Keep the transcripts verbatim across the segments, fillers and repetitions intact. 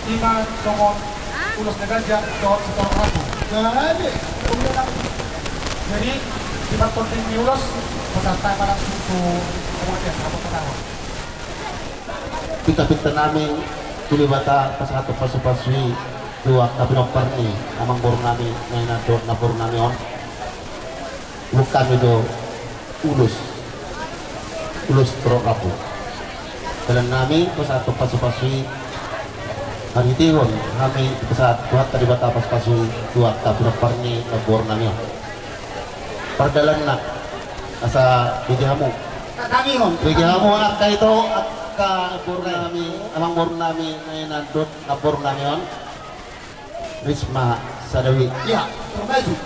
Ima songon ulos na ganjang dohot sitorop rambu. Jadi, di partording ni ulos, pasahat ma langsung tu panggabean, apa pertama. Pinta-pinta nami tu Debata pasahathon pasu-pasu i tu angka pinompar ni amangboru nami na hinan dohot namboru nami on. Buat hami do ulos, ulos torop rambu. Dalan nami pasahathon pasu-pasu i, marhitehon hami pasahat Tuhanta Debata pasu-pasu i tu angka pinompar ni namboru nami on. Pardalanna, asa bege hamu. Bege hamu angka ito, angka boru nami, amangboru nami na hinan dohot namboru nami on. Risma Sadawi. Iya, terima kasih.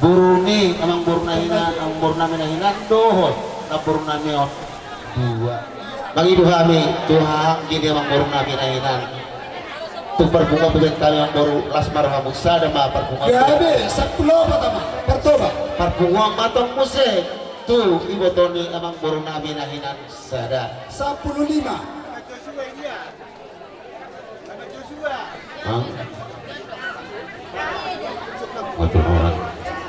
Boru ni amangboru na hinan, amangboru nami na hinan dohot namboru nami on. Dua. Mangido hami tu haha anggi ni amangboru nami na hinan. Tu parpunguan pe baen hami amangboru, las ma rohamu, sada ma parpunguan. Gabe, sampulu opat ma. Partoba. Parpunguan ma tong muse tu iboto ni amangboru nami na hinan, sada. Sampulu lima. Hah? Waduh, orang.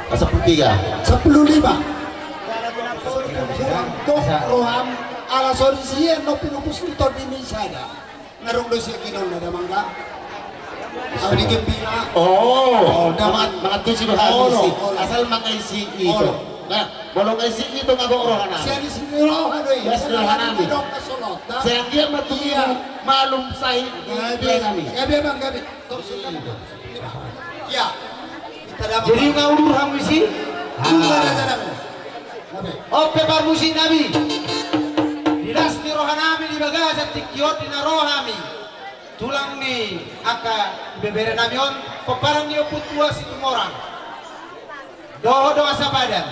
Ah, sampulu tiga. Sampulu lima. Tong roham ala sori sian no pinupus tu tondi ni sada. Ngarung do sian ginon na damang da. Au di gembira. Oh, oh, dapat. Mangantusi do hami. Asal mangaisi ito. Nah, molo ngaisi ito nga gok roha nami. Sian isi ni roha do i. Sian isi ni roha nami. Sai anggiat ma tumibu malum sahit di nami. Gabe bang, gabe. Iya. Jadi nga udur hamu isi. Udur hamu. Ope parmusik nami. Di las ni roha nami di bagasan tingki on di na ro hami. Tulang ni angka ibebere nami on, pomparan ni Ompu Tua Situmorang. Dohot dongan sapadan.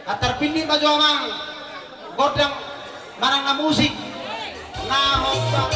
Antar pindit ma jo amang gondang manang na musik. Na hombar.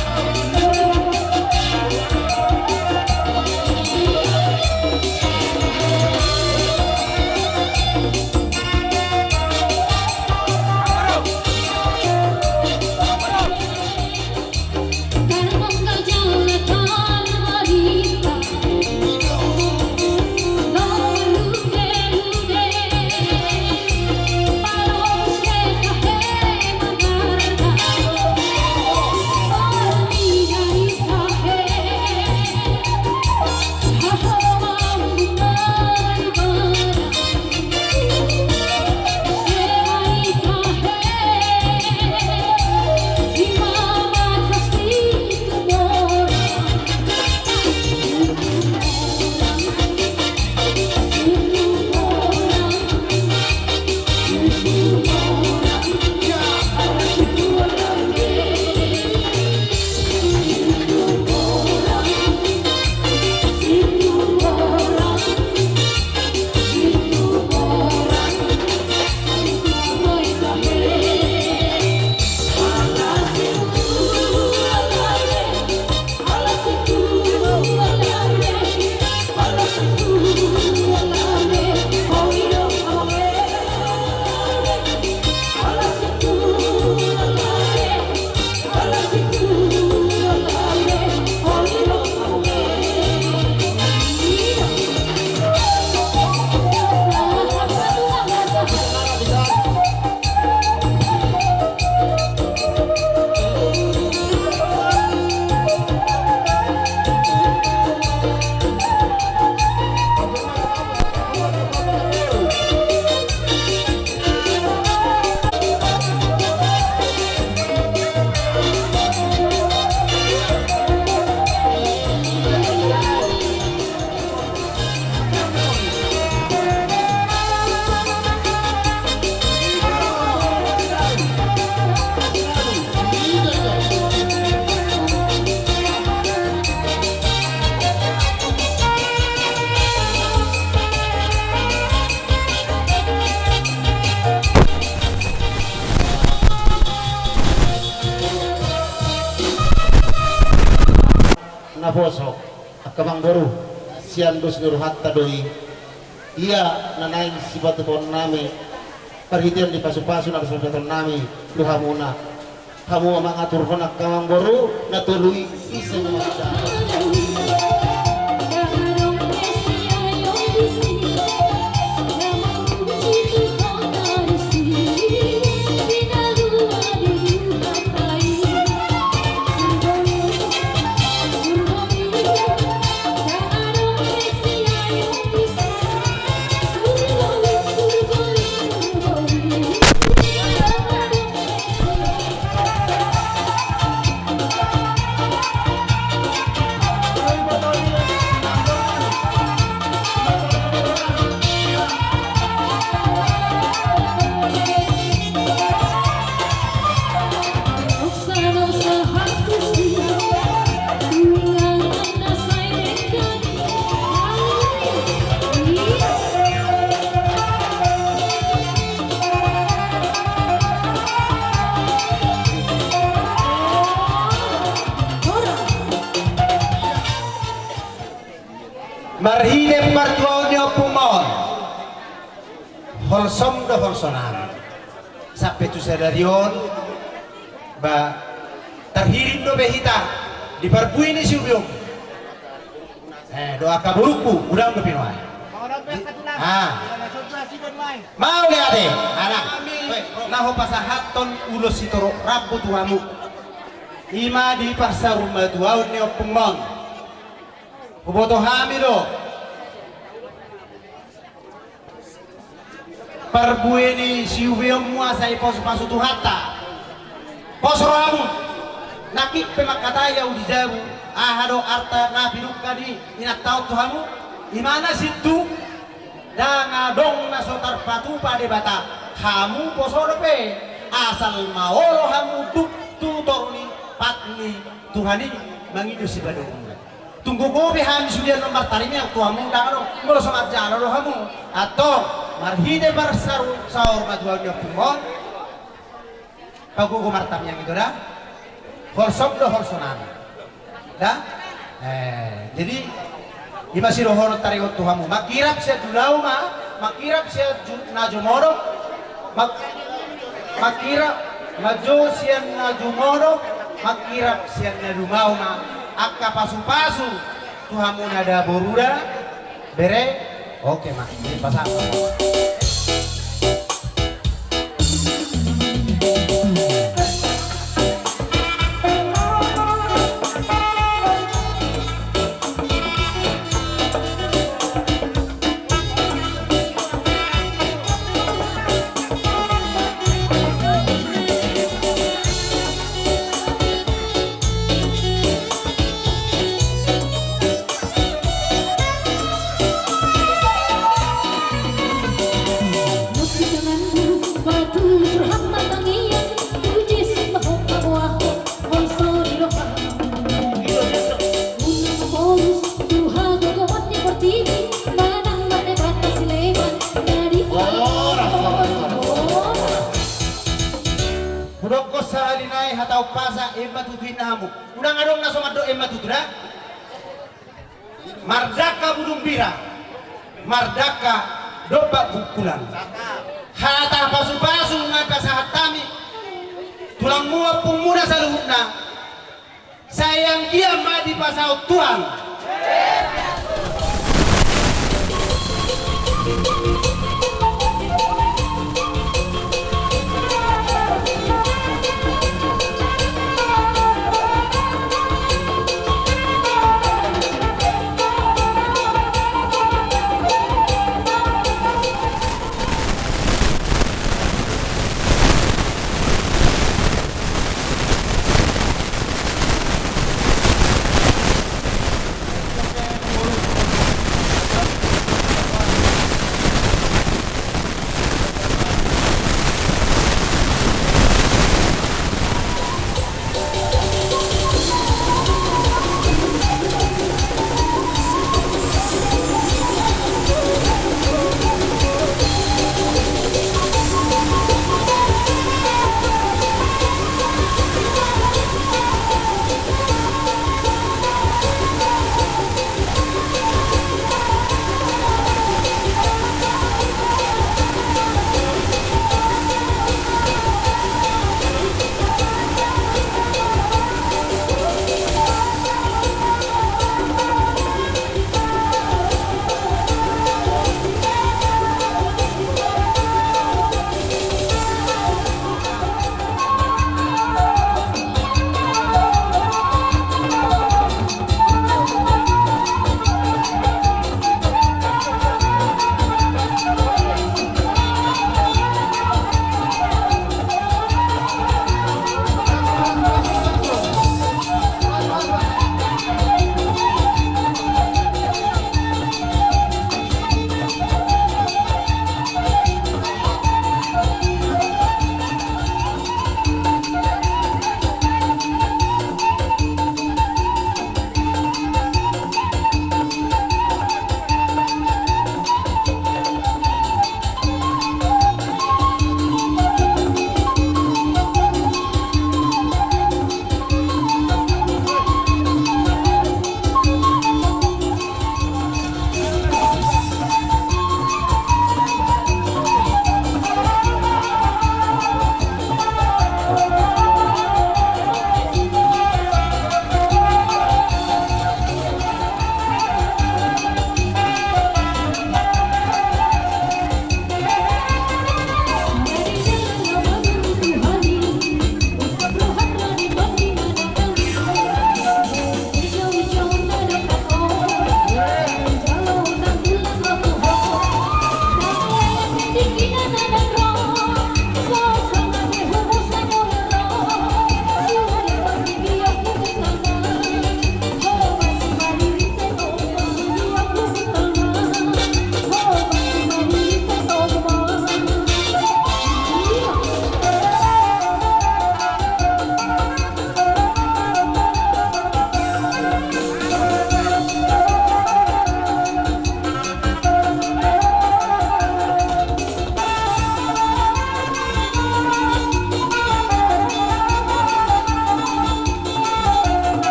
Naposo. Angka amangboru, sian dos ni rohanta do i, Ia na naeng sipatupaonnami, parhitean ni pasupasu na so sipatupaonnami tu hamuna. Hamu ma mangaturhon angka amangboru na tolu i, ise ma mangaturhon. Marhite partuaon ni ompungmon, holsom do holsonan. Sampe tu sadari on, ba, tarhirim dope hita di parbue ni si Ubiom. Eh, do angka borungku, godang dope nuaeng. Ah. Mauliate, anak. Na hupasahathon ulos sitorop rambu tu hamu. I ma di parsaurmatuaon ni ompungmon. Huboto hami do parbue ni si Ubiommu asa dipasupasu Tuhanta. Pos rohamu. Nangkin pe mangkatai ahu di jabu, aha do arta na pinungka ni inanta on tu hamu? I ma na sintu. Ndang adong na so tarpatupa Debata. Hamu poso dope, asal ma olo hamu unduk tu toru ni pat ni Tuhan i mangido sipadomu. Tung gogo be hami sude annon martangiang tu hamu, ndang adong. Molo so manjalo do hamu, antong, marhite parsaur-, saurmatuaon ni ompungmon, pagogo martangiang ito da. Holsom do holsonan. Da? Eh, jadi, i ma sidohonon taringot tu hamu. Mangkirap sian jumolo ma, mangkirap sian ju-, na jumolo, mang-, mangkirap, manjou sian na jumolo, mangkirap sian na jumolo ma. Angka pasupasu tu hamuna da boru da. Bere, oke ma, pasahat. Hudokkon sahali nai hata umpasa, emma tutu inna hamu. Unang adong na so mandok emma tutu da. Mardangka budung bira, mardangka dompak bungkulan. Hata pasupasu na pasahat hami, tulangmu ompungmuna saluhutna. Sai anggiat ma dipasaut Tuhan.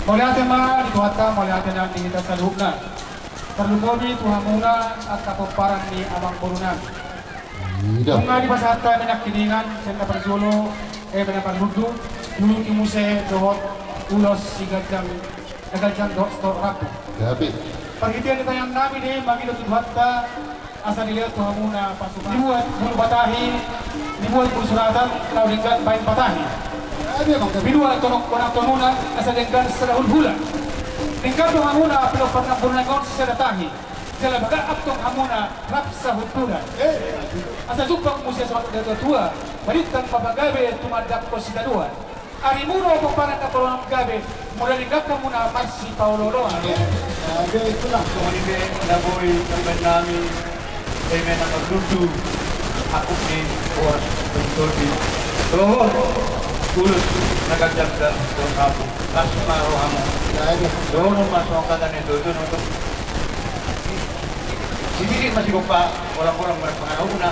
Mauliate ma di Tuhanta, mauliate nang di hita saluhutna. Tarlumobi tu hamuna angka pomparan ni amangborunami. Ida. Nunga dipasahat hami nangkiningan, sian na parjolo, eh, na parlundu, duluti muse dohot ulos siganjang, na ganjang dohot sitorop rambu. Gabe. Parhitean ni tangiangnami do i mangido tu Tuhanta, asa dilehon tu hamuna pasupasu. Dibuat bulu patahi, dibuat bulu suratan, laho denggan baen patahi. Dibuat tonuk bonang tonuna, asa denggan sada hulhula. Denggan do hamuna pinompar namboru na ingot sisada tahi. Jala bagak antong hamuna rap sahundulan. Asa jumpang muse sahat tu natuatua, balintang ma pagabe tumandangkon sitadoan. Arimu do pomparan na pola gabe, molo denggan hamuna marsipaolooloan. Gabe tulang. Songon i pe na boi tarbaen nami, eme na marlundu, angkup ni boras, tondi, dohot ulos na ganjang dohot rambu, las ma rohamu. Gabe. Dohonon ma songon hata ni tuatua, nonton. Sisisi ma sigompa, orang-orang marpangarahutna.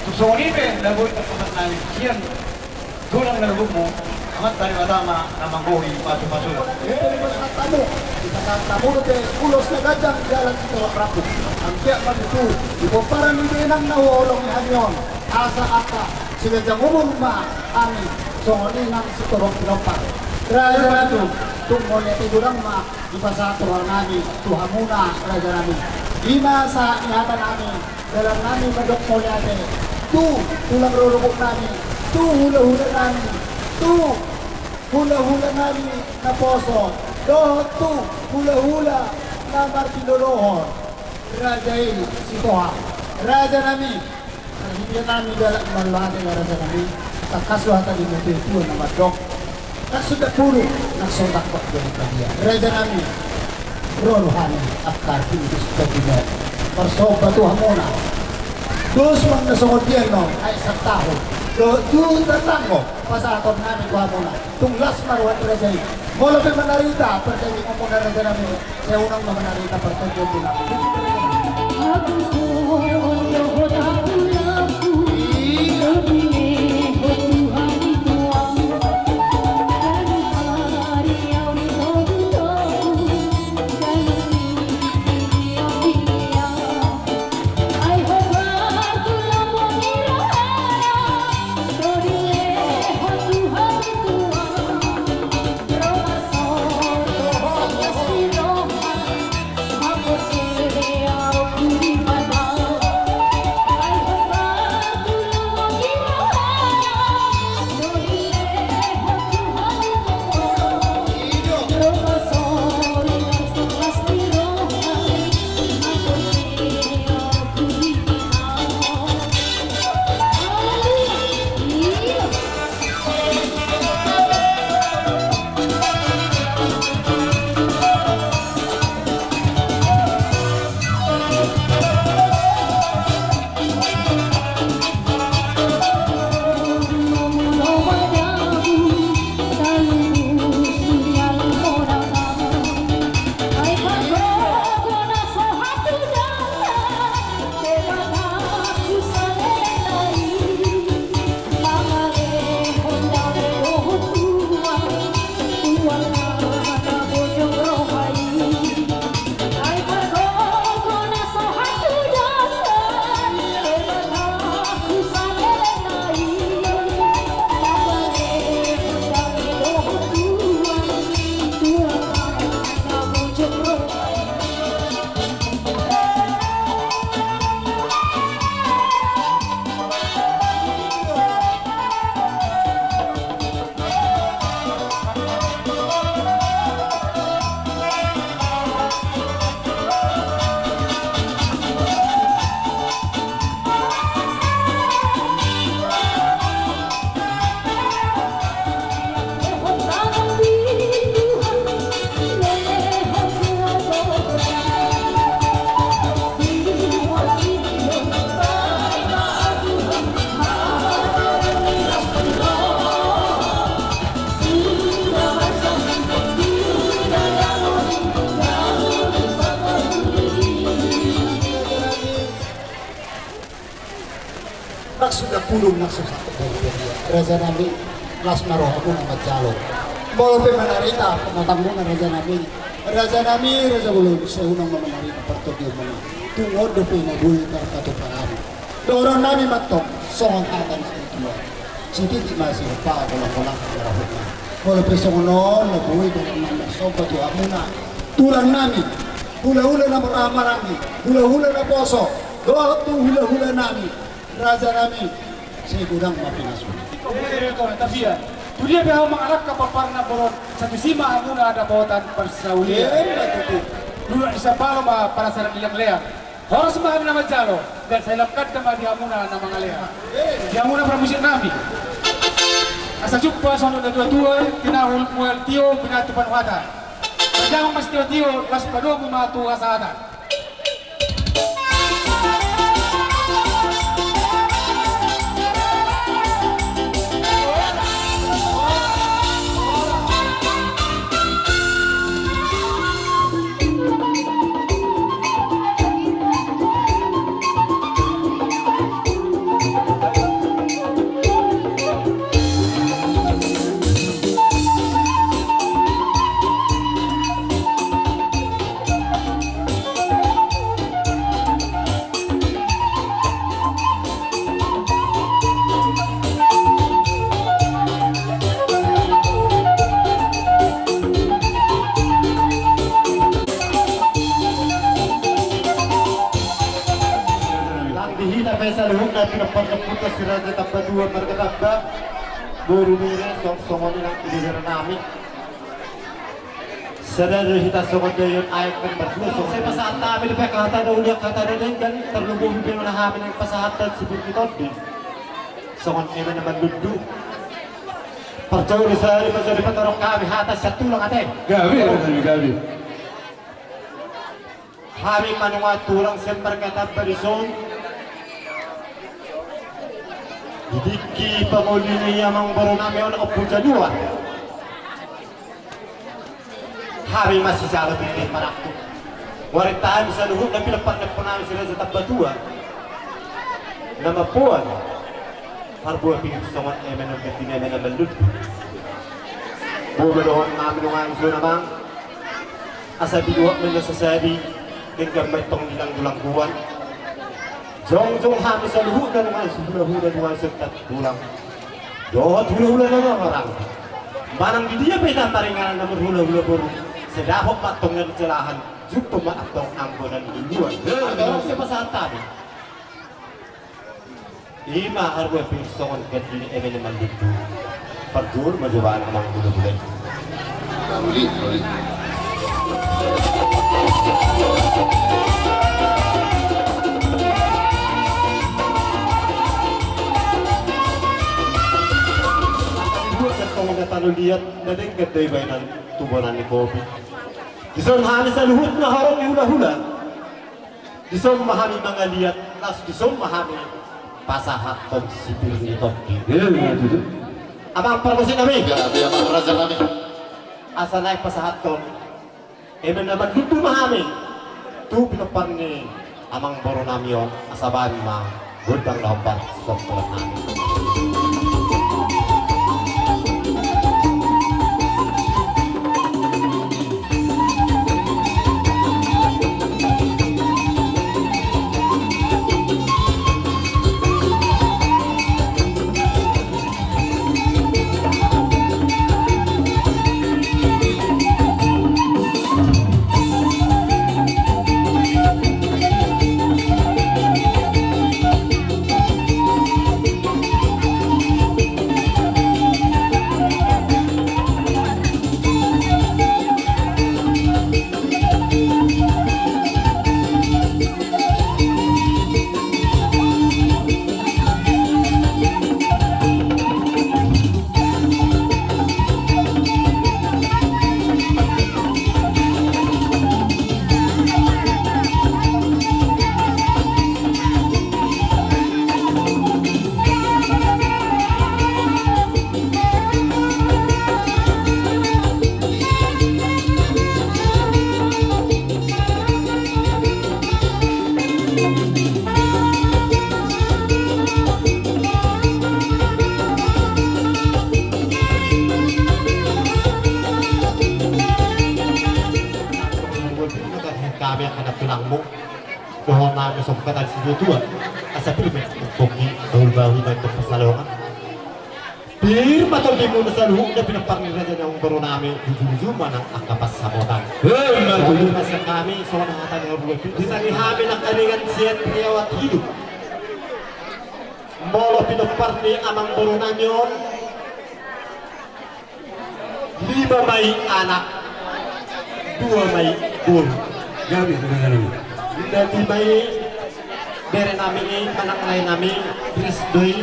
Tung songon i pe na boi tarpasahat nami sian tulang na luhutmu, Amanta Debata ma na manggohi pasupasuna. Dipasahat hamu, dipasahat hamu dope ulos na ganjang jala sitorop rambu. Anggiat ma tutu di pomparan ni dainang na huoloi hami on, asa angka siganjang umur ma hami songon i nang sitorop pinompar. Raja nami, tung mauliate godang ma dipasahat rohanami tu hamuna, raja nami. I ma sahat ni hata nami, dalan nami mandok mauliate tu tulang rorobot nami, tu hulahula nami, tu hulahula nami naposo, dohot tu hulahula na martinodohon raja i Sitohang. Raja nami, parhitean nami dalan mauliate, raja nami, tangkas do hata ni natuatua na mandok: Nang so ndang pudun, nang so ndang kok jolo badia. Raja nami, ro do hami angka pindus tondimo marsomba tu hamuna. Dos ma na songon dia on, ai sataon dohot tu tatanggo pasahaton nami tu hamuna. Tung las ma roha ni raja i. Molo pe manarita parjolo hamuna, raja nami, sai unang ma manarita partondion. Nang so ndang pudun, nang so sangkut dari dia. Raja nami, las ma rohamu na manjalo. Molo pe manarita pamatangmuna, raja nami, raja nami, raja bolon, sai unang ma manarita partogionmuna. Tung on dope na boi tarpatupa nami. Dohonon nami ma tong songon hata ni situa: Sititi ma siompa, golanggolang ma rohana. Molo pe songon on, na boi dohonon nami marsomba tu hamuna, tulang nami, hulahula na marhahamaranggi, hulahula naposo, dohot tu hulahula nami, raja nami, sai godang ma pinasuna. Tapi ia, tu dia pe hamu mangalangka pomparan na bolon, satusi ma hamuna dapotan parsaulian. Ia, betul. Luat ni sambalo ma parasaran di leangleang. Horas ma hami na manjalo, dan sai lam ganda ma di hamuna na mangalean. Ia. Di hamuna parmusik nami. Asa jumpa songon na tuatua, tinahul mual tio, pinatu panuhatan. Panjang ma sitiotio, las padomu ma tu hasahatan. Nang di hita pe saluhutna, pinompar ni ompunta si Raja Tambatua marga Tamba, boru Bere, song-, songon i nang di bere nami. Sada do hita songon daion aek, kan berdua songon. Sai pasahat hami dope hata na uli, hata na denggan, tarlumobi pe ma hami naeng pasahathon sipir ni tondi. Songon eme na mandundu. Parjolo sahali ma jolo dipatorang hami hata sian tulang, ate. Gabe, gabe, gabe. Hami ma nunga tulang sian marga Tamba dison. Di tingki pangoli ni amangboru nami on, Ompu Januar. Hami ma sijalo tingki parangku. Warinta hami saluhutna, pinompar ni ompunami si Raja Tambatua. Na mamboan. Parbue pir songon eme na ganti ni eme na mandundu. Boi ma dohonon nami nunga, ison amang. Asa binuat ma inna sasadi, denggan ma tong di langgulangguan. Jongjong hami saluhutna nunga sihulahula, nunga sihutangtulang. Dohot hulahula na marhahamaranggi. Manang di dia pe hita maringanan na marhulahula boru, sai dapot ma tong na nijalahan, jumpang ma tong anggo na niluluan. Adong sai pasahat hami. Ima parbue pir songon ganti ni eme na mandundu. Parjolo ma jo bahen amang hulahula i. Uli, uli. Dua kan tong na tano liat, na denggan do i bahenon tu bona ni kopi. Dison hami saluhutna horong ni hulahula. Dison ma hami mangaliat, laos dison ma hami pasahathon sipir ni tondi. Iya, iya, tutu. Amang parmusik nami. Iya, iya, amang raja nami. Asa naeng pasahathon eme na mandundu ma hami tu pinompar ni amangboru nami on, asa bahen ma gondang na hombar sikompolan nami. Dohonon nami songon hata ni situatua, asa pir ma tonggi bahulbahul, bahen tong pansalongan. Pir ma tonggimu na saluhutna pinompar ni raja ni amangboru nami, bujur-bujur ma nang angka pansamotan. Emma tutu. Songon i ma sian hami, songon hata ni amangboru, ditangi hami nangkiningan sian riwayat hidup. Molo pinompar ni amangboru nami on, lima ma i anak, dua ma i boru. Gabe, gabe, gabe. Na lima i bere nami i manang lae nami, Kris do i,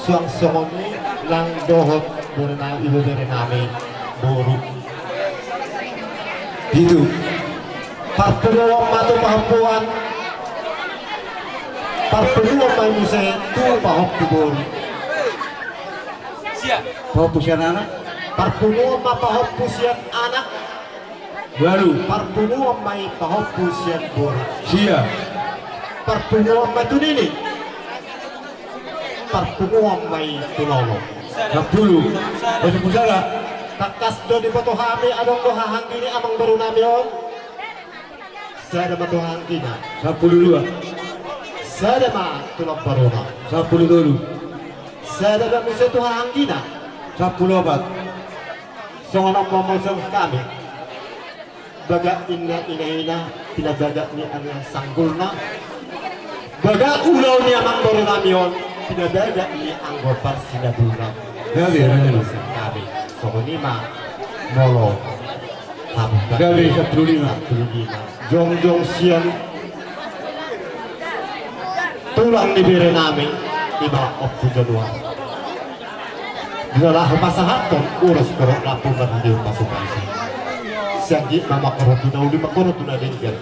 suang songon i nang dohot bere nami, ibebere nami boru. Pitu. Parpunguan ma tu pahompuan. Parpunguan ma i muse tu pahompu boru. Sia. Pahompu sian anak. Parpunguan ma pahompu sian anak. Ualu. Parpunguan ma i pahompu sian boru. Sia. Parpunguan ma tu nini. Parpunguan ma i tu lolo. Sampulu. Eh, sampulu sada. Tangkas do diboto hami adong do hahaanggi ni amangboru nami on. Sada ma tu hahaanggina. Sampulu dua. Sada ma tu lomboruna. Sampulu tolu. Sada ma muse tu hahaanggina. Sampulu opat. Songon on ma muse hami. Bagak ninna inaina, pinabagak ni anggo sanggulna. Bagak ulaon ni amangboru nami on, pinabagak ni anggo parsinabulna. Gabe, gabe. Gabe. Songon i ma molo. Gabe, sampulu lima. Sampulu lima. Jongjong sian tulang ni bere nami, ima Ompu Januar. Jala hupasahathon ulos torop lambung marhite pasupasu. Sian i ma mangkorhon tu na uli, mangkorhon tu na denggan.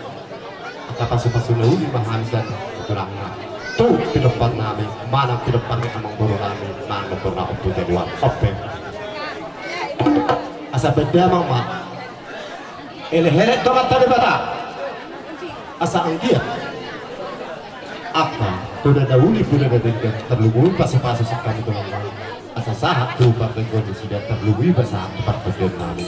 Angka pasupasu na uli ma hami sian tulangna. Tu pinompar nami, manang pinompar ni amangboru nami, manang lomborna Ompu Januar. Ope. Asa baen damang ma. Elek-elek do hata Debata. Asa anggiat angka poda na uli, poda na denggan, tarlumobi pasupasu sian hami tulang nami. Asa sahat tu partingkian nasida, tarlumobi ma sahat tu partingkian nami.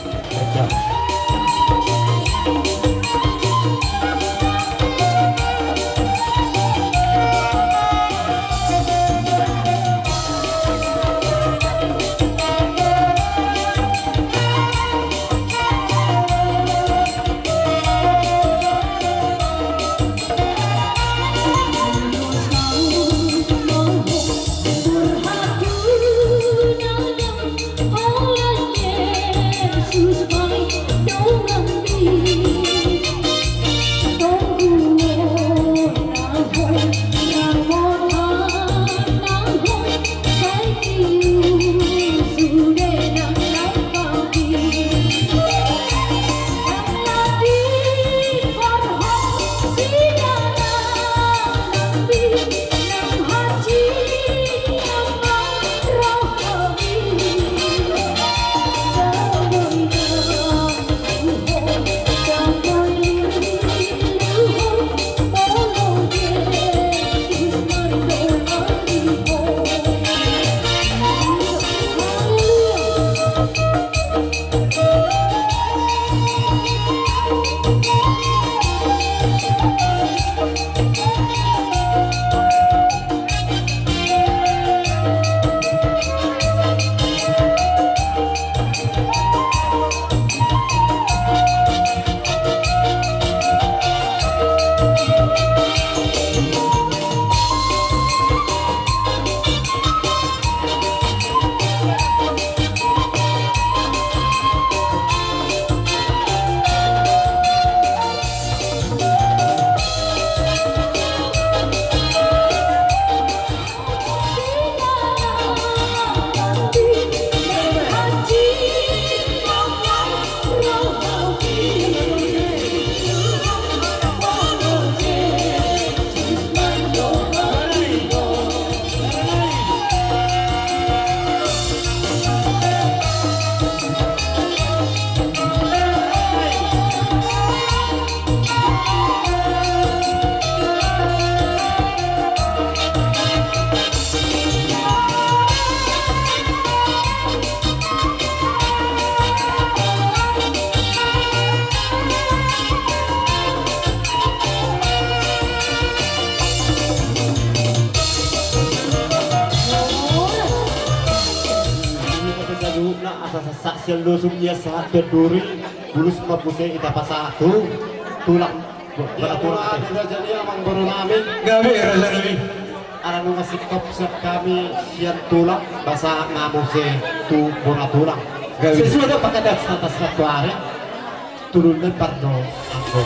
Sasasak sian losung ia sahat tu duri, bulus ma muse hita pasahat tu tulang. Ia, tulang, tulang, raja ni amang boru nami. Gabe, raja nami. Ala nunga singkop sian hami sian tulang, pasahat ma muse tu bona tulang. Gabe. Sesuai do pakat adat sahat tu ari. Turun lembar do anggo.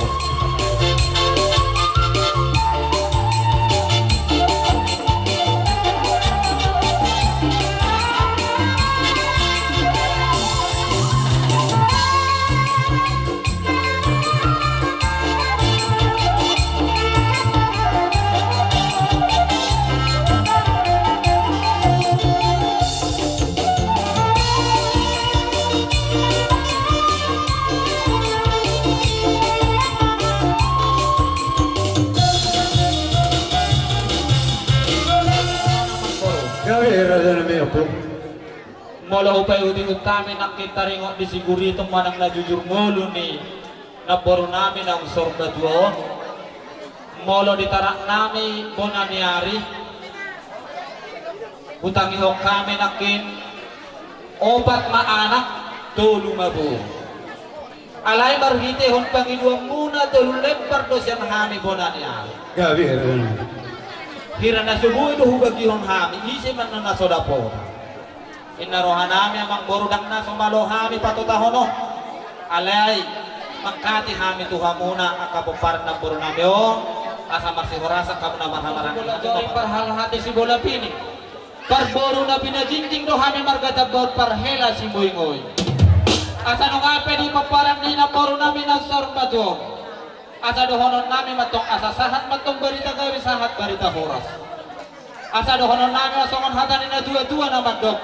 Gabe, raja nami, ompung. Molo hupaihutihut hami nangkin taringot di si Guritung manang na jujur ngolu ni namboru nami naung saur matua on. Molo di tarak nami bona ni ari, hutangihon hami nangkin opat ma anak, tolu ma boru. Alai marhitehon pangidoanmuna tolu lembar do sian hami bona ni ari. Gabe, raja nami. Hira na so boi do hubagihon hami, ise ma na so dapotan. Inna roha nami amang boru, ndang na so malo hami patotahon on. Alai mangkatai hami tu hamuna angka pomparan namboru nami on, asa marsihorasan hamuna marhamaranggi. Molo jori parhalahati sibola pining, parboru na pinajingjing do hami marga Tambaon parhela simuingoi. Asa nunga pe di pomparan ni namboru nami na saur matua on, asa dohonon nami mantong asa sahat mantong barita gabe, sahat barita horas. Asa dohonon nami ma songon hata ni natuatua na mandok: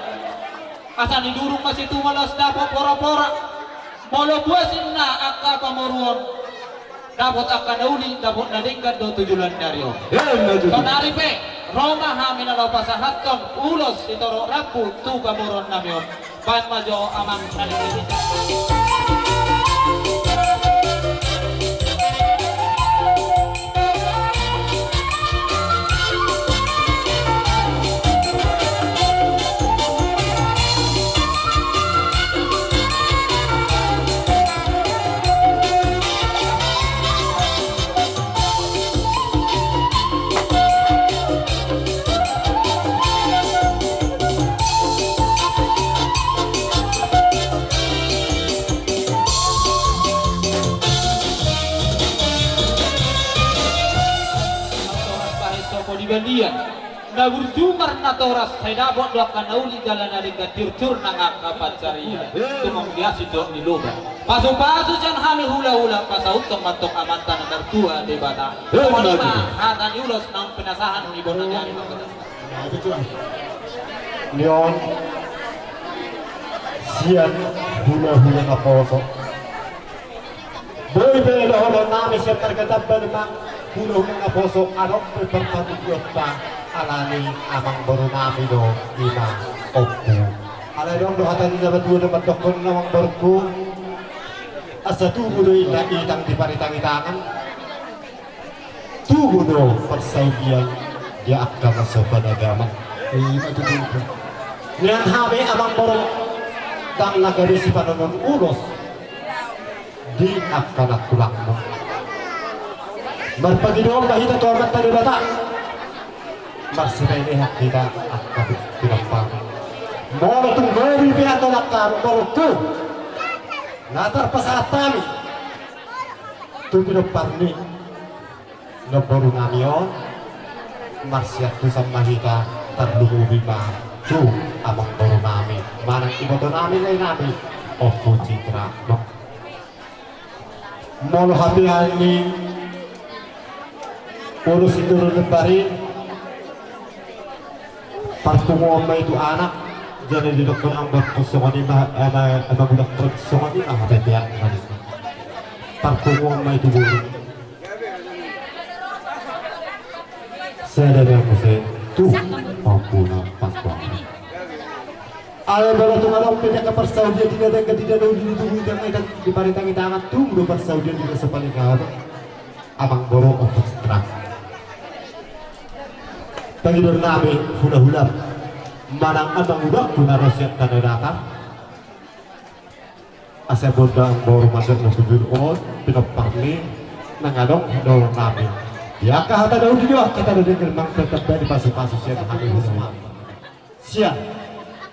Asa nidurung ma situma laos dapot porapora. Molo buas ninna angka pamoruon, dapot angka na uli, dapot na denggan do tu joloan ni ari on. Emma tutu. Saonari pe ro ma hami na laho pasahathon ulos sitorop rambu tu pamoruon nami on. Baen ma jo amang na denggan. Natoras tahe sopo di balian, na burju marnatoras, sai dapot do angka na uli jala na denggan, tiurtiur nang angka pansarian. Tumang biasi dok ni loba. Pasupasu sian hami hulahula, pasauthon mantong Amanta na martua Debata. Songon i ma hata ni ulos naung pinasahat ni bona ni ari. Ni on sian hulahula naposo. Boi pe dohonon nami sian marga Tambaon, hulahula naposo, adong pe parpatuduhonta, alani amang boru nami do i ma ompu. Alai adong do hata ni na matua na mandokkon, amang borungku, asa tubu do inna itang di paritangitangan. Tubu do parsaulian di angka na so panagaman. Ima tutu. Nian hami amang boru, ndang na gabe sipanonon ulos di angka nantulangmu. Marpangidoan ma hita tu Amanta Debata, marsipaelehan hita angka pinompar. Molo tung gabe pe angka nantulangmu, borungku, na tarpasahat hami tu pinompar ni namboru nami on, marsiantusan ma hita, tarlumobi ma tu amang boru nami manang iboto nami, lae nami, Ompu Citra. Molo hapean ni ulos sitorop lembar i, parpunguon ma i tu anak, jala didokkon amang borungku songon i ma, ama, ama budak, songon i ma hapean ma i. Parpunguon ma i tu boru. Sada ma muse tu ompuna, pas banget. Alai molo tung adong pe angka parsaulian di na denggan, di na uli, di tubu, di tangitang, di paritangitangan, tubu do parsaulian di na so paling abang. Amang boru, Ompu Citra. Pangidoan nami hulahulam manang amang budakku na ro sian Tanah Datar. Asa bonda boru mandok na hujur on, pinomparni, nang adong dohononnami. Ia angka hata na uli do, angka hata na denggan, manang tamba ni pasupasu sian hami. Sian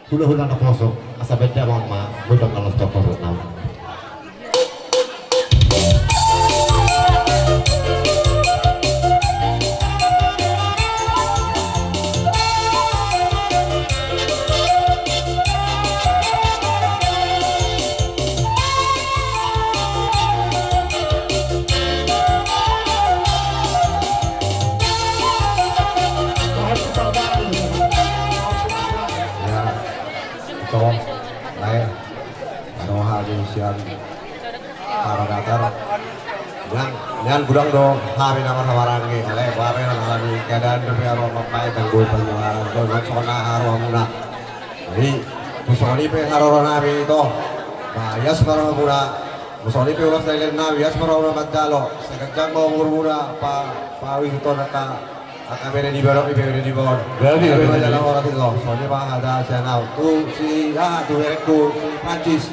hulahula na poso, asa baen damang ma godang na los tu horbo nami. Ia, ito, lae, ado hami sian Haro Datar. Nian, nian godang do hami na marhahamaranggi, alai boha pe, alani keadaan dope haru mambaen, tanggul panjalanan, songon i pe haru hamuna. Jadi, tu songon i pe haroro nami, ito. Ba, ias ma rohamuna. Songon i pe ulos na nilehon nami, ias ma rohamuna manjalo. Sai ganjang ma umurmuna, pa, pauduti angka, angka bere di barat, bere di barat. Jadi, jadi, jadi. Songon i ma hata sian au. Tu si, ah, tu berengku, si Prancis.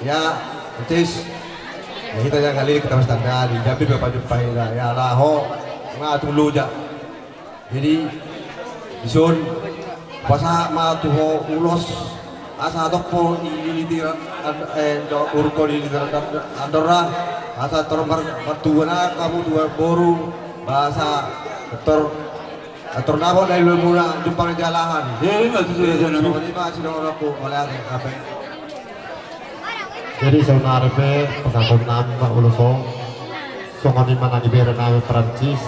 Ia, Prancis. Ia, hita jala lilik, hita martanda, di Jambi pe pajumpang hita. Ia, laho, nga tu loja. Jadi, dison, pasahat ma tu ho ulos, asa tong ho dililiti, eh, do, uruk ho dililiti andorna, asa tor mar-, martubu ma hamu tubu boru, ba asa tor, tor dapot na niluluanmuna, jumpang ni jalahan. Ia, ima tutu, ia, jalahan. Songon i ma sidohononku, ole ate, ape. Jadi, saonari pe pasahaton nami ma ulos on. Songon i ma nang ibere nami Prancis.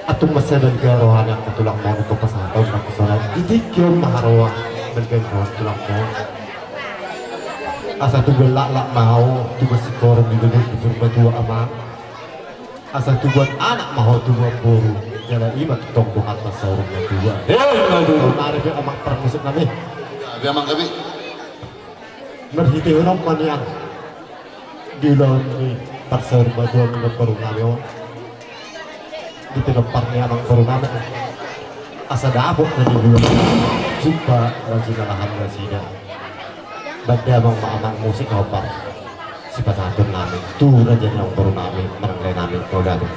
Antum ma sai balga roha ni angka tulangmuna, tu pasahaton nami sonari. Di tingki on ma haroa, balga roha ni tulangmuna. Asa tubuan laklak ma ho, tubuan singkoru di bibir ni saur matua, amang. Asa tubuan anak ma ho, tubuan boru. Jala i ma tongtong hata saur matua. Eh, ima tutu. Saonari pe, amang parmusik nami. Ia, amang, gabe. Marhitehon on ma nian, di ulaon ni parsaur matua ni amangboru nami on, di pinompar ni amangboru nami, asa dapot na di bulan, jumpa na jinalahan nasida. Baen damang ma, amang, musik na hombar sipasahaton nami tu raja ni amangboru nami, manang lae nami, mauliate.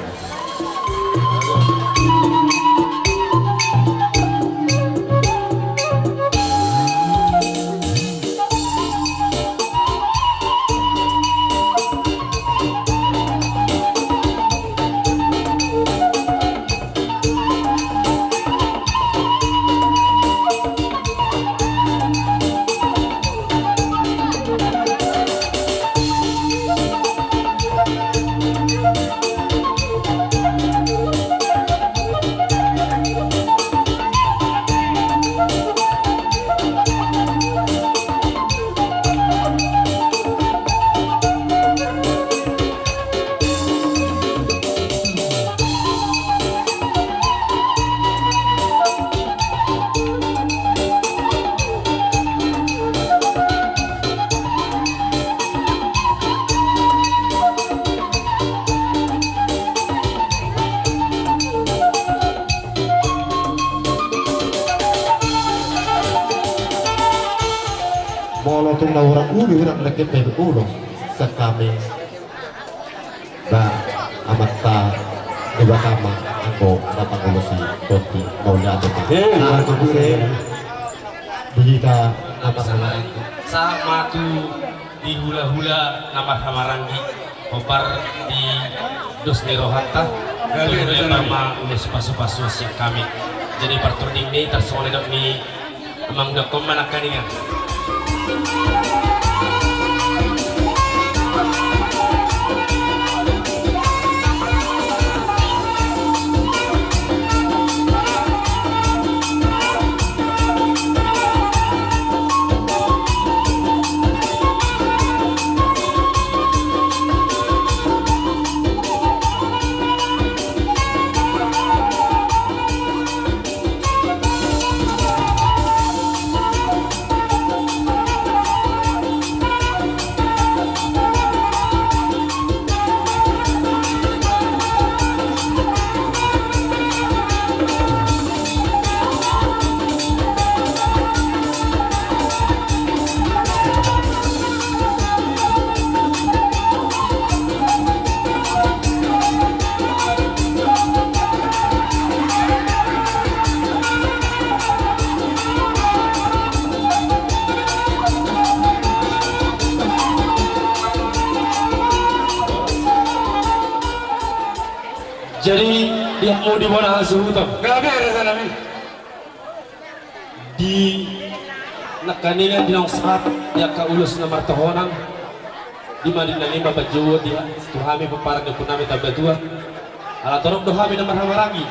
Molo tung na hurang uli, hurang lengket pe ulos sian hami. Ba, amanta Debata ma anggo na mangulosi, tontu mauliate ma. Eh, na, mantap, muse. Di hita na marhahamaranggi. Sahat ma tu di hulahula na marhahamaranggi, hombar di dos ni rohanta. Gabe, gabe, gabe. Lembar ma ulos pasupasu sian hami. Jadi partording ni tarsongon na nidok ni amang, dokkon ma nangkaningan. Jadi, di hamu di bona hasuhuton. Gabe, raja nami. Di nangkaningan di naung sahat di angka ulos na martohonan, di ma di na nima panjouon di tu hami pomparan ni ompu nami Tambatua. Ala torop do hami na marhahamaranggi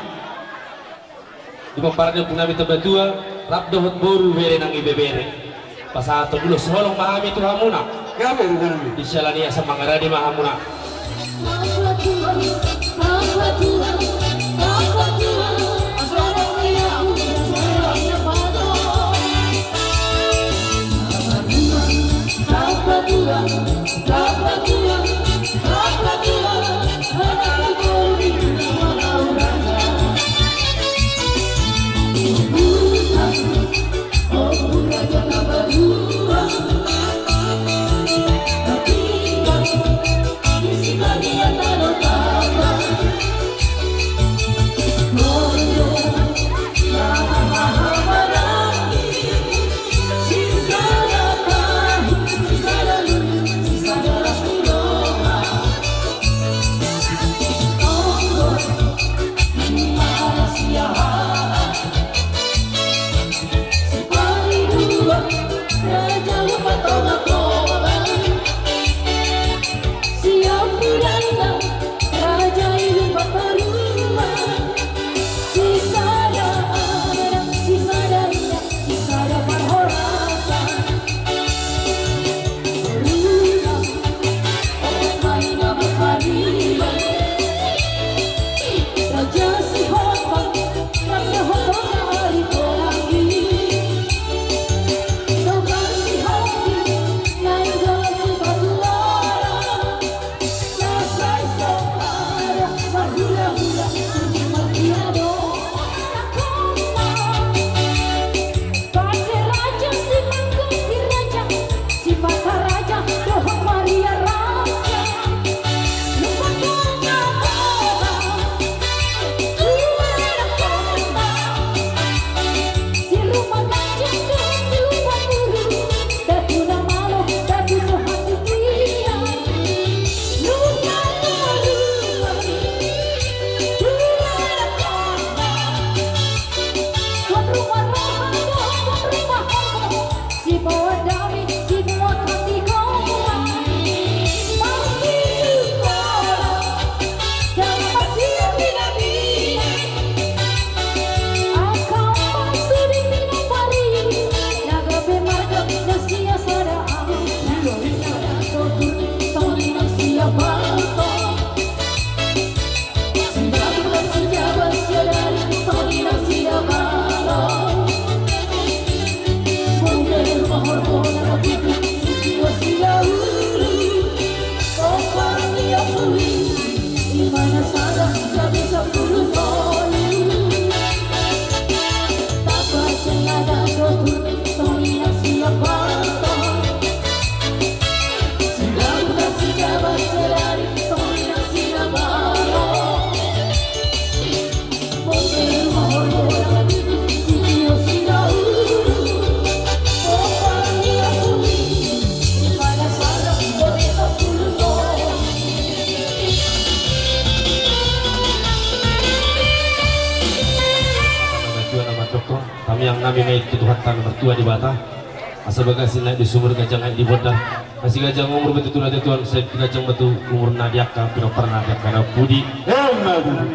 di pomparan ni ompu nami Tambatua, rap dohot boru, bere nang ibebere. Pasahathon ulos holong ma hami tu hamuna. Gabe, raja nami. Di siala ni i asa mangarade ma hamuna. Tamiang nami ma i tu Tuhanta na martua Debata. Asa bagas i naik di sumur, ganjang naik di bondan. Asa ganjang umur ma tutu na tuatua, sai ganjang ma tutu umurna di angka pinomparna di angka na pudi. Emma tutu.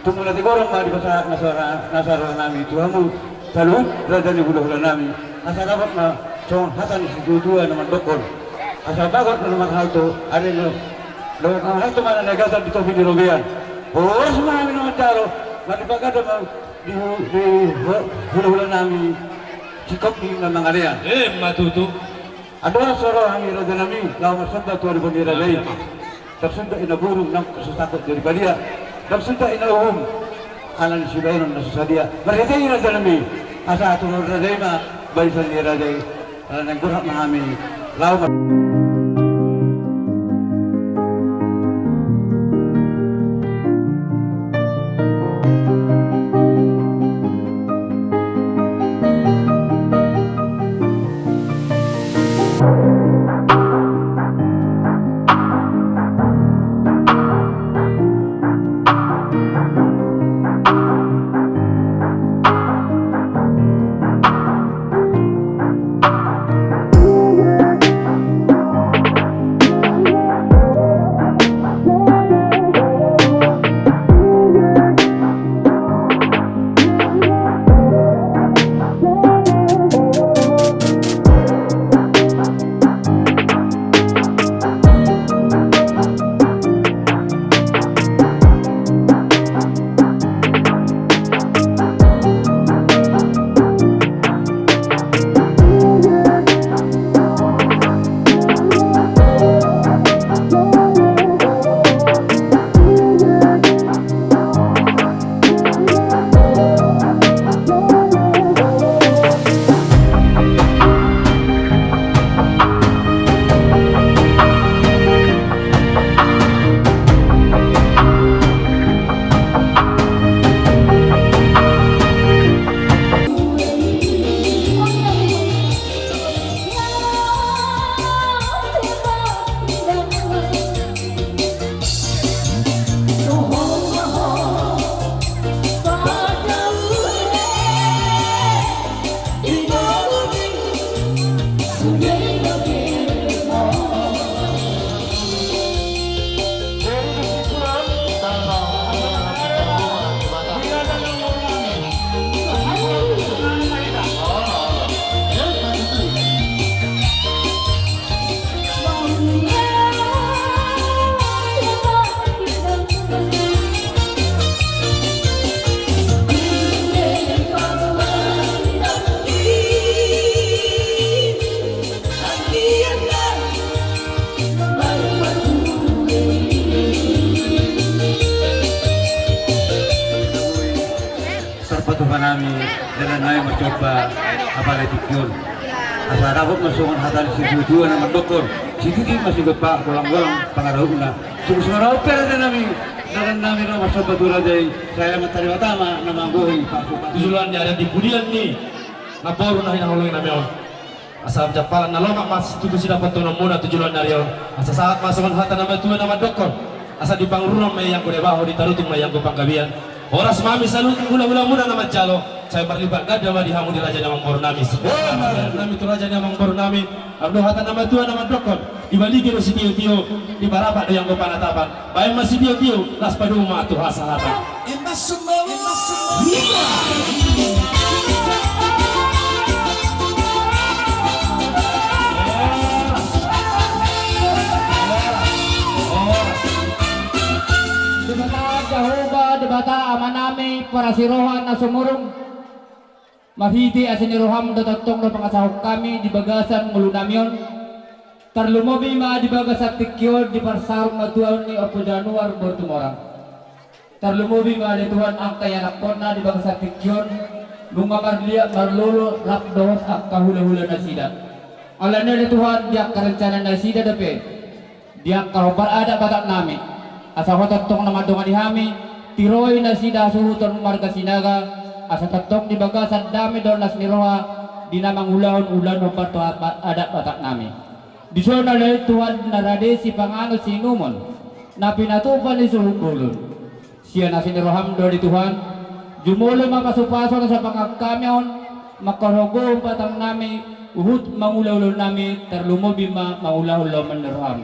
Tung mauliate godang ma di pasahat na so ra, na so ra nami tu hamu saluhut raja ni hulahula nami. Asa dapot ma songon hata ni situatua na mandokkon: Asa bagot na marhalto, ade na, bagot na marhalto ma na niagatan di topi ni robean. Horas ma hami na manjalo, marlipatganda ma di hu, di hu, hulahula nami singkop ni na mangalean. Emma tutu. Andorang so ro hami raja nami laho marsomba tu adopan ni raja i, ndang sundat i na burung nang so sangkot jadi padia, ndang sundat i na uhum ala ni sibahenon na so sadia. Marhite i raja nami, asa aturon raja i ma barisan ni raja i. Ala naeng borhat ma hami laho ma. Ai marcomba apala tingki on. Asa dapot ma songon hata ni situatua na mandokkon: Sititi ma sigompa, golanggolang pangarahutna. Sungkun songon on pe raja nami, dalan nami ro marcomba tu raja i. Sai Amanta Debata ma na manggohi pasupasu. Tu joloan ni ari, di pudian ni namboru na hinaholongi nami on, asa jampalan na lomak ma situtu sidapothononmuna tu joloan ni ari on. Asa sahat ma songon hata ni natuatua na mandokkon: Asa di pangururan ma ianggo debaho, di tarutung ma ianggo panggabean. Horas ma hami saluhut hulahulamuna na manjalo, sai marlipat ganda ma di hamu di raja ni amangboru nami. Nami tu raja ni amangboru nami, adong do hata ni natuatua na mandokkon: Dibaligi do sitiotio, diparapak do ianggo panatapan. Baen ma sitiotio, las padomu ma tu hasahatan. Emma sumbawa. Emma sumbawa. Debata Jahowa, Debata Amanami parasi roha na sumurung, marhite asi ni roham do tongtong do pangasahon hami di bagasan ngolunami on. Tarlumobi ma di bagasan tingki on di parsarung na tuaon ni Ompu Januar boru Tumorang. Tarlumobi ma ale Tuhan angka ianakhonna di bagasan tingki on, nunga marliat marlolo rap dohot angka hulahula nasida. Alani i ale Tuhan, di angka rencana nasida dope, di angka hombar adat Batak nami, asa Ho tongtong na mandongani hami, tiroi nasida hasuhuton marga Sinaga, asa tongtong di bagasan dame dohot las ni roha, di na mangulahon ulaon hombar tu adat Batak nami. Dison ale Tuhan na rade sipanganon siinumon, na pinatupa ni suhut bolon. Sian asi ni roham do ale Tuhan, jumolo ma pasupasu na sapangan hami on, mangkarogohon batang nami, huhut mangula ulaon nami, tarlumobi ma mangulahon lomo ni roham.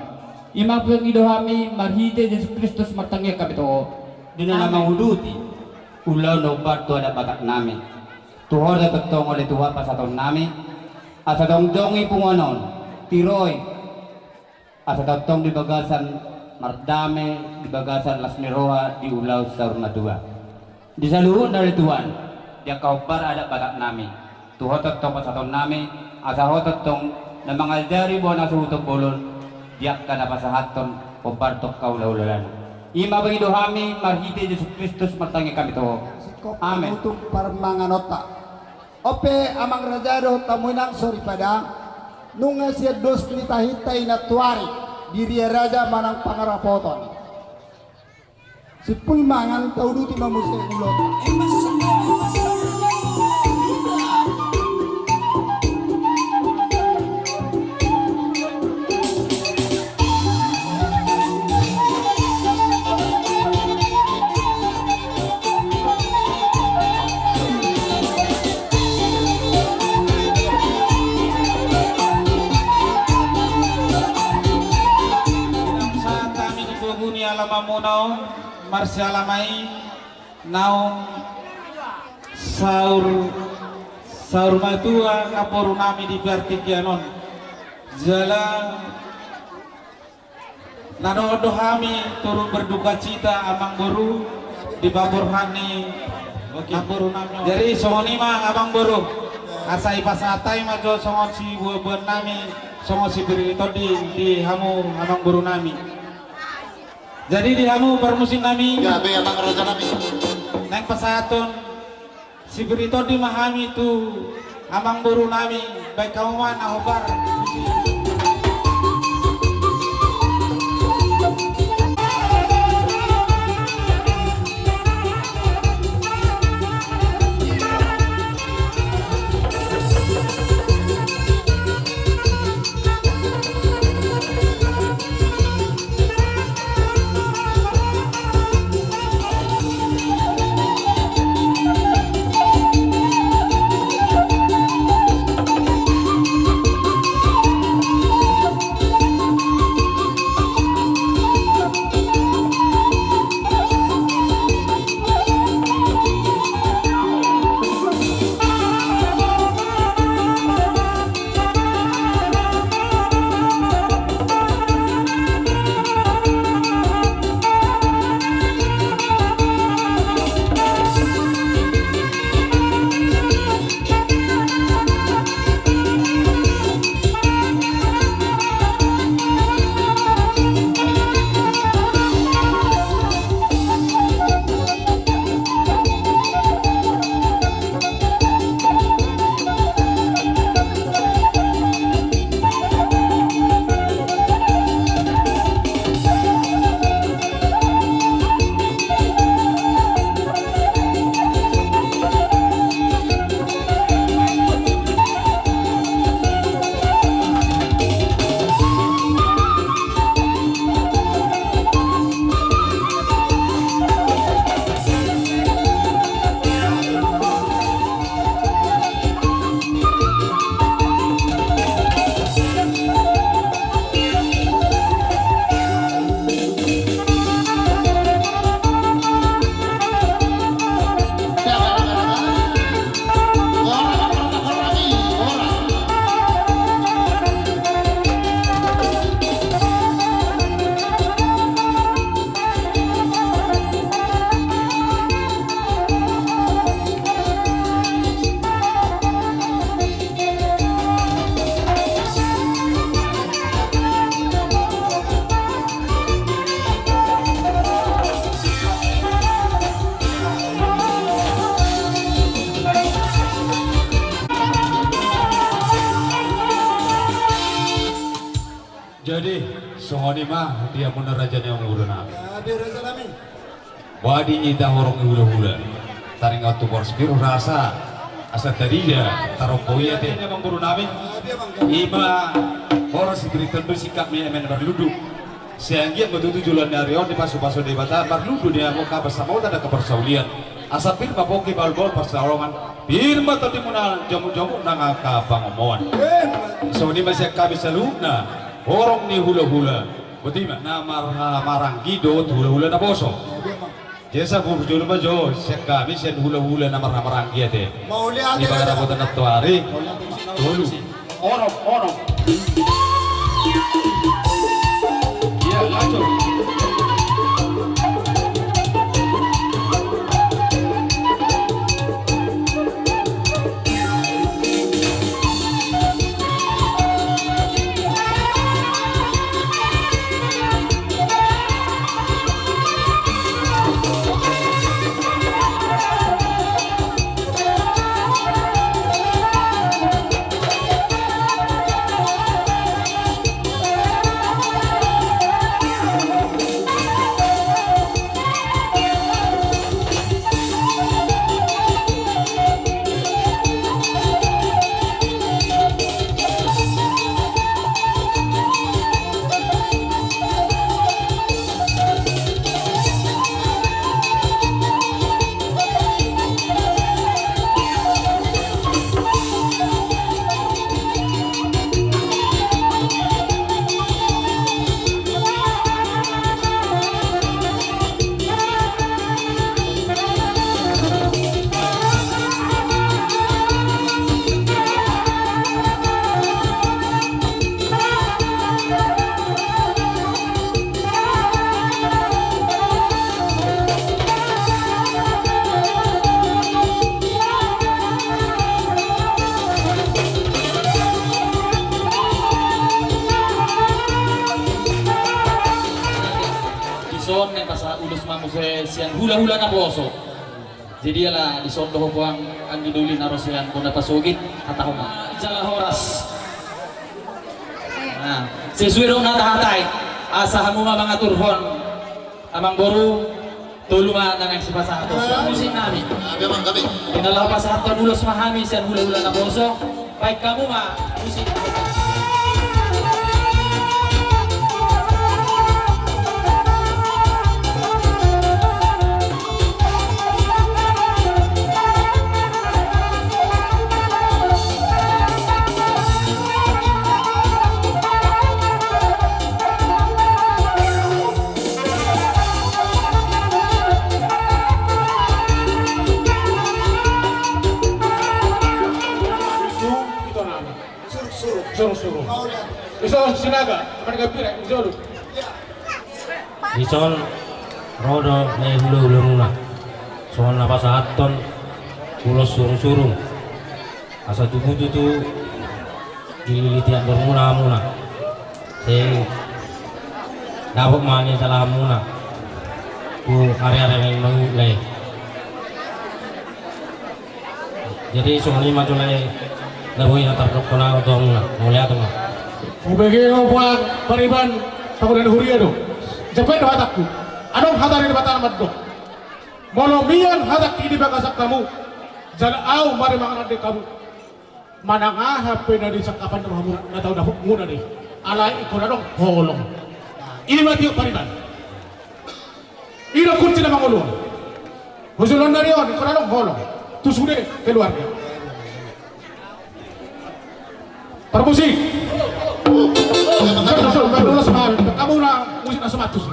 I ma pangido hami marhite Jesus Kristus martangiang hami tu Ho. Di na manguduti ulaon hombar tu adat Batak nami. Tu Ho do tongtong ale Tuhan pasahaton nami, asa jongjong i punguan on, tiroi, asa tongtong di bagasan mardame, di bagasan las ni roha, di ulaon saur matua. Di saluhutna ale Tuhan, di angka hombar adat Batak nami, tu Ho tongtong pasahaton nami, asa Ho tongtong na mangajari boha na suhuton bolon, di angka na pasahathon hombar tu angka hulahulana. I ma pangido hami marhite Jesus Kristus martangiang hami tu Ho. Amen. Singkop panutup parmanganonta. On pe amang raja dohot hamu inang soripada, nunga sian dos ni tahinta i nantoari, di ria raja manang pangarapoton. Simpul mangan, tauduti ma muse ulaonta. Sahat hami di pogu ni alamanmuna on, marsialama i naung saur, saur matua namboru nami di partingkian on. Jala na dohot do hami turut berdukacita amangboru di paborhat ni namboru nami on. Jadi songon i ma amangboru, asa ipasahat hami ma jo songon siboanboan nami, songon sipir ni tondi di hamu amangboru nami. Jadi di hamu parmusik nami, gabe amang raja nami, naeng pasahathon sipir ni tondi ma hami tu amangboru nami, baen hamu ma na hombar. Jadi, songon i ma di hamuna raja ni amangboru nami. Jadi, raja nami. Boha di hita horong ni hulahula. Taringot tu boras biru rasa. Asa tarida, tarombo i ate. Ni amangboru nami. Jadi, amang. I ma horas di biriton do singkat ni emen marlundu. Sai anggiat ma tutu joloan ni ari on dipasupasu Debata, marlundu di hamu angka pansamotan, angka parsaulian. Asa pir ma pongki bahulbahul pansalongan, pir ma tondimuna jomukjomuk nang angka pangomoan. Songon i ma sian hami saluhutna, horong ni hulahula. Boti ma, na marhahamaranggi dohot hulahula naposo. Jadi saburju ma jo sian hami sian hulahula na marhahamaranggi ate. Mauliate. Di pangarapotan na toari. Mauliate. Tolu. Onom, onom. Iya, lanjut. Dison naeng pasahat ulos ma muse sian hulahula naposo. Jadi ala dison do ho puang anggi doli na ro sian bona pasogit, hatahon ma. Jala horas. Nah, sesuai dohot na tahatai, asa hamu ma mangaturhon. Amangboru, tolu ma na naeng sipasahaton. Ah, musik nami. Di na laho pasahathon ulos ma hami sian hulahula naposo. Baen hamu ma musik. Suruk-suruk. Suruk-suruk. Dison Sinaga, Marga Pira, Jolu. Dison ro do na i hulahulamuna. Songon na pasahathon ulos surung-surung. Asa tubu tutu dililiti andormuna hamuna. Sai dapot ma ni salahanmuna tu ari-ari na mangihut lae. Jadi songon i ma tu lae na boi na tardokkon au tu hamuna. Mauliate ma. Hubege ho puang pariban, pakuda ni huria do. Jempek do hatangku. Adong hata ni Debata na mandok. Molo mian hatangki di bagasan hamu, jala au ma di mangan ande hamu. Manang aha pe na di sangkapan ni rohamuna, na tau dapotmuna do i. Alai ingkon adong holong. I ma tiop pariban. I do kunci na mangolu on. Hujulon dari on, ingkon adong holong. Tu sude keluarga. Parmusik. Kamu na musik na somatus.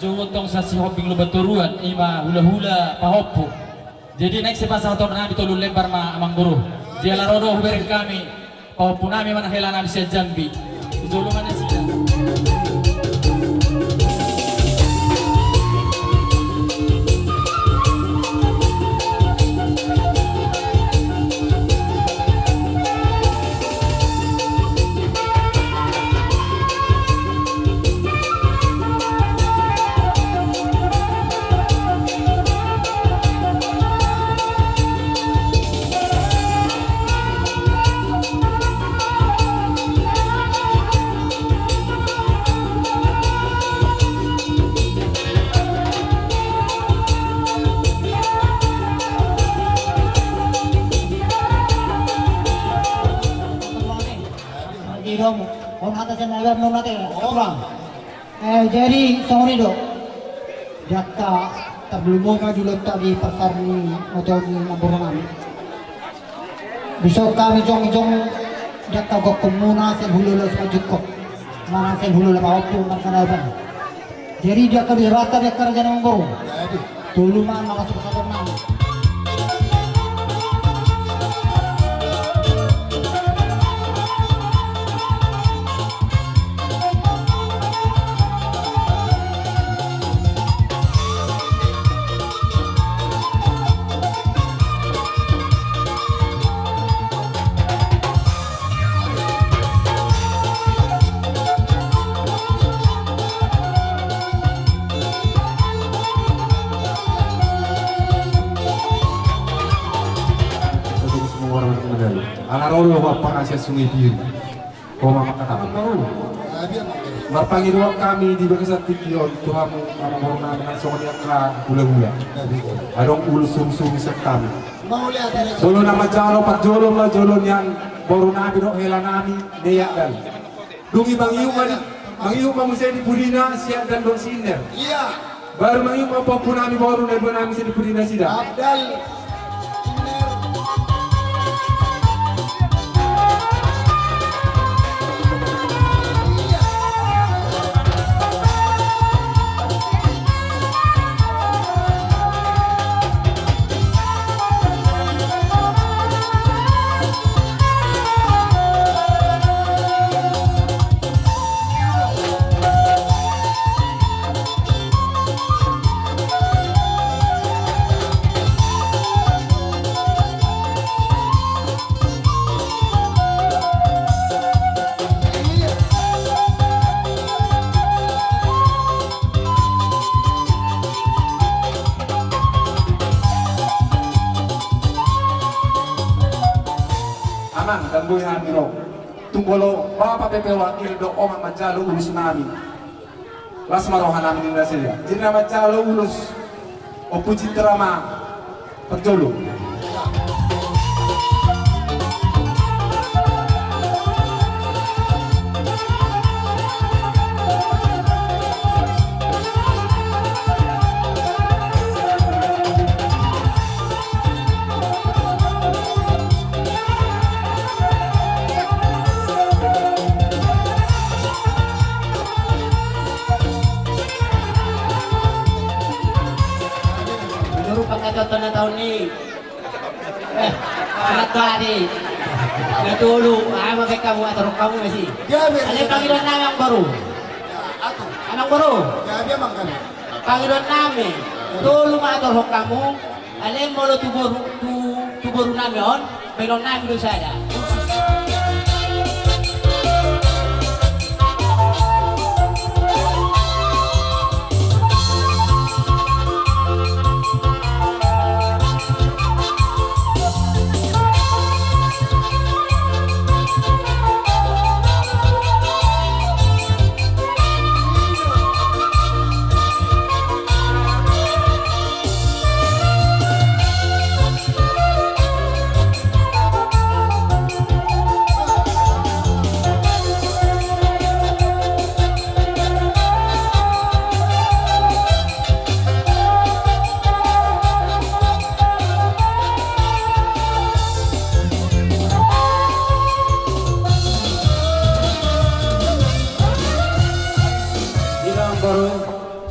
Jogot tong sasihombing Lumban Toruan, ima hulahula pahompu. Jadi naeng sipasahaton nami tolu lembar ma amangboru. Jala ro do hubereng hami pahompu nami manang hela nami sian Jambi. Jolo ma nasida. Jadi, songon i do. Di angka tarbelum ma jolo ta di pasar ni oto ni amangboru nami. Dison hami jongjong di angka gokhonmuna sian hulahula simanjukon. Manang sian hulahula pahompu marga Nababan. Jadi di angka di rata di angka raja ni amangboru. Tolu ma na masuk satu nang. Ala ro do ho ampara sian Sungai Biru. Ho ma mangkatai. Marpangidoan hami di bagasan tingki on tu hamu amangboru nami nang songon i angka hulahula. Adong ulos surusuruon sian hami. Molo na manjalo parjolo ma jolo nian boru nami dohot hela nami Nea Abdal. Dung i mangihut ma di, mangihut ma muse di pudina si Abdal dohot si Inner. Baru mangihut ma pahompu nami boru na iboan nami muse di pudinasida. Amang, damboi hami ro. Tung molo bapa pe pe wakil do, o ma manjalo ulos nami. Las ma roha nami ninna sadia. Jadi na manjalo ulos Ompu Citra ma parjolo. Menurut pangkatatan na taon i, eh, anak tadi. Na tolu, ah, ma baen hamu atur hamu ma i. Alai pangidoan nami amangboru. Amangboru. Pangidoan nami. Tolu ma atur hamu. Alai molo tu boru, tu, tu boru nami on, baenon nami do sada.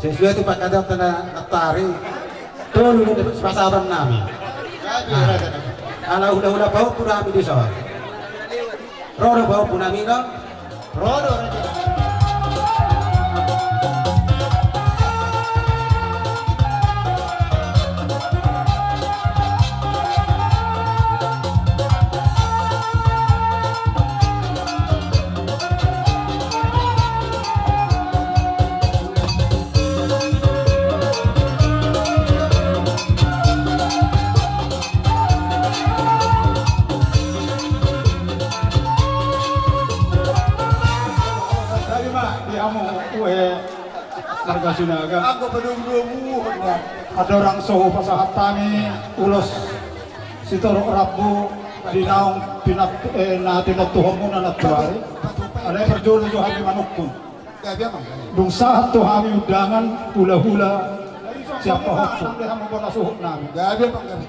Sesuai tu pangkataion na nantoari. Tolu do sipasahaton nami. Ala hulahula pahompu do hami dison. Ro do pahompu nami on. Ro do raja. Tadi ma di hamu, ue, marga Sinaga. Anggo padomu-domu, ya. Andorang so hupasahat hami ulos sitorop rambu di naung pinat-, eh, na tinontuhonmuna nantoari. Alai parjolo jo hami manungkun. Dung sahat tu hami undangan hulahula sian pahompu.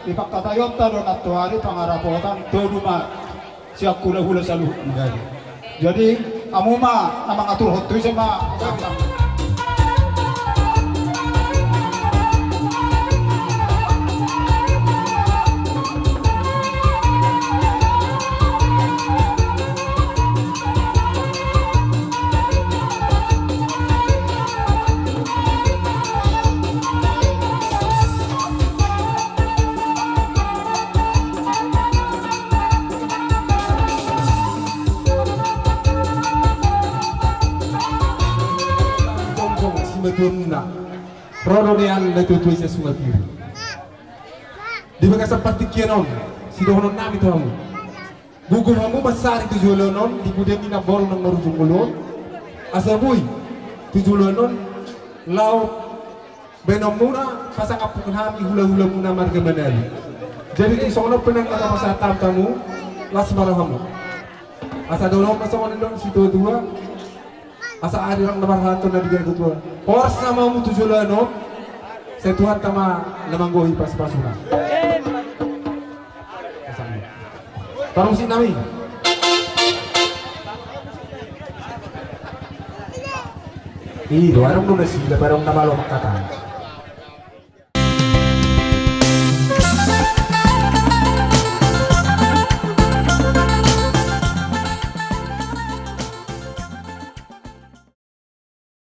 Di pangkataionta do nantoari pangarapotan tolu ma sian hulahula saluhutna. Jadi, hamu ma na mangaturhon tu ise ma. Jongjong simatuanmuna. Ro do nian natuatua i sian Sumapiri. Di bagasan partingkian on, sidohonon nami tu hamu. Gugum hamu mansari tu joloan on, di pudenggi namboru na marujung ngolu on. Asa boi tu joloan on, laho baenonmuna pasangaphon hami hulahulamuna marga Manalu. Jadi tung songon on pe nang na tapasahat hami tu hamu, las ma rohamu. Asa dohonon ma songon nidok ni situatua. Asa ari rang na marhato na digagat tua. Horas ma hamu tu joloan on. Sai Tuhanta ma na manggohi pasupasuna. Parmusik nami. I do, adong do nasida, adong na malo mangkatai.